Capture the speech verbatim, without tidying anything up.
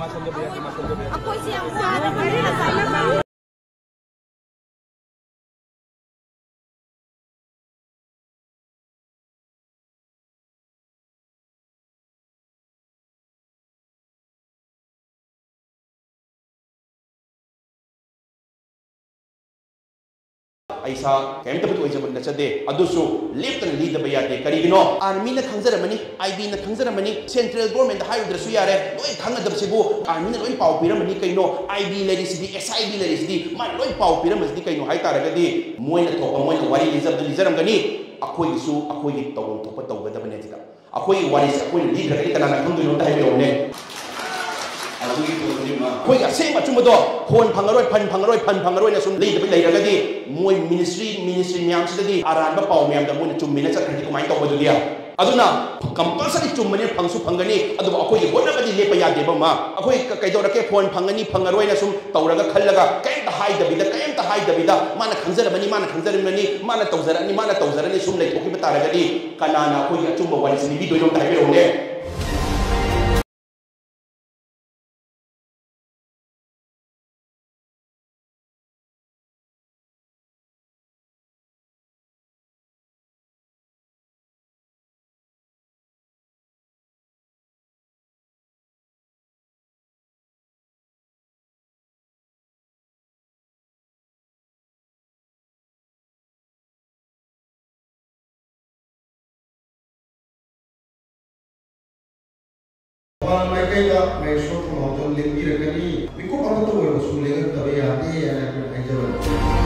ꯑꯩꯈꯣꯏꯁꯦ ꯌꯥꯝ ꯋꯥꯔꯦ꯫ ꯑꯩ ꯏꯁꯥ ꯀꯔꯤꯝꯇꯕꯨꯗꯤ ꯑꯣꯏꯖꯕ ꯅꯠꯆꯗꯦ, ꯑꯗꯨꯁꯨ ꯂꯦꯞꯇꯅ ꯂꯤꯗꯕ ꯌꯥꯗꯦ꯫ ꯀꯔꯤꯒꯤꯅꯣ? ꯑꯥꯔꯃꯤꯅ ꯈꯪꯖꯔꯝꯃꯅꯤ, ꯑꯥꯏ ꯕꯤꯅ ꯈꯪꯖꯔꯝꯃꯅꯤ, ꯁꯦꯟꯇ꯭ꯔꯦꯜ ꯒꯣꯔꯃꯦꯟꯗ ꯍꯥꯏꯔꯨꯗ꯭ꯔꯁꯨ ꯌꯥꯔꯦ, ꯂꯣꯏ ꯈꯪꯒꯗꯕꯁꯤꯕꯨ ꯑꯥꯔꯃꯤꯅ ꯂꯣꯏ ꯄꯥꯎ ꯄꯤꯔꯝꯃꯅꯤ ꯀꯩꯅꯣ? ꯑꯥꯏ ꯕꯤ ꯂꯩꯔꯤꯁꯤꯗꯤ, ꯑꯦꯁ ꯑꯥꯏ ꯕꯤ ꯂꯩꯔꯤꯁꯤꯗꯤ, ꯃꯥꯅ ꯂꯣꯏ ꯄꯥꯎ ꯄꯤꯔꯝꯕꯁꯤꯗꯤ ꯀꯩꯅꯣ ꯍꯥꯏ ꯇꯥꯔꯒꯗꯤ, ꯃꯣꯏꯅ ꯊꯣꯛꯄ ꯃꯣꯏꯅ ꯋꯥꯔꯤ ꯂꯤꯖꯕꯗ ꯂꯤꯖꯔꯝꯒꯅꯤ, ꯑꯩꯈꯣꯏꯒꯤꯁꯨ ꯑꯩꯈꯣꯏꯒꯤ ꯇꯧꯐꯝ ꯊꯣꯛꯄ ꯇꯧꯒꯗꯕꯅꯦ꯫ ꯁꯤꯗ ꯑꯩꯈꯣꯏꯒꯤ ꯋꯥꯔꯤꯁꯦ ꯑꯩꯈꯣꯏꯅ ꯂꯤꯗ꯭ꯔꯒꯗꯤ ꯀꯅꯥꯅ ꯈꯪꯗꯣꯏꯅꯣ? ꯑꯝꯇ ꯍꯥꯏꯕꯤꯔꯛꯎꯅꯦ꯫ ꯑꯗꯨꯒꯤ ꯄꯣꯠꯇꯨꯅꯤ ꯃꯥ꯫ ꯑꯩꯈꯣꯏꯒꯤ ꯑꯁꯦꯡꯕ ꯑꯆꯨꯝꯕꯗꯣ, ꯐꯣꯟ ꯐꯪꯉꯔꯣꯏ, ꯐꯟ ꯐꯪꯉꯔꯣꯏ, ꯐꯟ ꯐꯪꯉꯔꯣꯏꯅ ꯁꯨꯝ ꯂꯤꯗꯕꯤ ꯂꯩꯔꯒꯗꯤ, ꯃꯣꯏ ꯃꯤꯅꯤꯁꯇ꯭ꯔꯤ, ꯃꯤꯅꯤꯁꯇ꯭ꯔꯤ ꯃꯌꯥꯝꯁꯤꯗꯗꯤ ꯑꯔꯥꯟꯕ ꯄꯥꯎ ꯃꯌꯥꯝꯗ ꯃꯣꯏꯅ ꯆꯨꯝꯃꯤꯅ ꯆꯠꯈ꯭ꯔꯗꯤ ꯀꯃꯥꯏꯅ ꯇꯧꯕꯗꯨꯗꯤ? ꯑꯗꯨꯅ ꯀꯝꯄꯜꯁꯔꯤ ꯆꯨꯝꯕꯅꯤ, ꯐꯪꯁꯨ ꯐꯪꯒꯅꯤ, ꯑꯗꯨꯕꯨ ꯑꯩꯈꯣꯏꯒꯤ ꯍꯣꯠꯅꯕꯗꯤ ꯂꯦꯞꯄ ꯌꯥꯗꯦꯕ꯫ ꯃꯥ ꯑꯩꯈꯣꯏ ꯀ-, ꯀꯩꯗꯧꯔꯛꯀꯦ, ꯐꯣꯟ ꯐꯪꯒꯅꯤ, ꯐꯪꯉꯔꯣꯏꯅ ꯁꯨꯝ ꯇꯧꯔꯒ ꯈꯜꯂꯒ ꯀꯩꯝꯇ ꯍꯥꯏꯗꯕꯤꯗ, ꯀꯩꯝꯇ ꯍꯥꯏꯗꯕꯤꯗ, ꯃꯥꯅ ꯈꯪꯖꯔꯝꯃꯅꯤ, ꯃꯥꯅ ꯈꯪꯖꯔꯝꯃꯅꯤ, ꯃꯥꯅ ꯇꯧꯖꯔꯛꯑꯅꯤ, ꯃꯥꯅ ꯇꯧꯖꯔꯅꯤ ꯁꯨꯝ ꯂꯩꯊꯣꯛꯈꯤꯕ ꯇꯥꯔꯒꯗꯤ, ꯀꯅꯥꯅ ꯑꯩꯈꯣꯏꯒꯤ ꯑꯆꯨꯝꯕ ꯋꯥꯔꯤꯁꯤ ꯂꯤꯕꯤꯗꯣꯏꯅꯣ? ꯑꯝꯇ ꯍꯥꯏꯕꯤꯔꯛꯎꯅꯦ꯫ ꯃꯄꯥꯟ ꯃꯥꯏꯀꯩꯗ ꯃꯍꯦꯁꯣꯔ ꯊꯣꯡꯍꯥꯎꯖꯝ ꯂꯦꯡꯕꯤꯔꯛꯀꯅꯤ꯫ ꯃꯤꯀꯨꯞ ꯑꯃꯠꯇ ꯑꯣꯏꯔꯕꯁꯨ ꯂꯦꯡꯍꯟꯗꯕ ꯌꯥꯗꯦ ꯍꯥꯏꯅ ꯑꯩꯈꯣꯏꯅ ꯍꯥꯏꯖꯕꯅꯤ꯫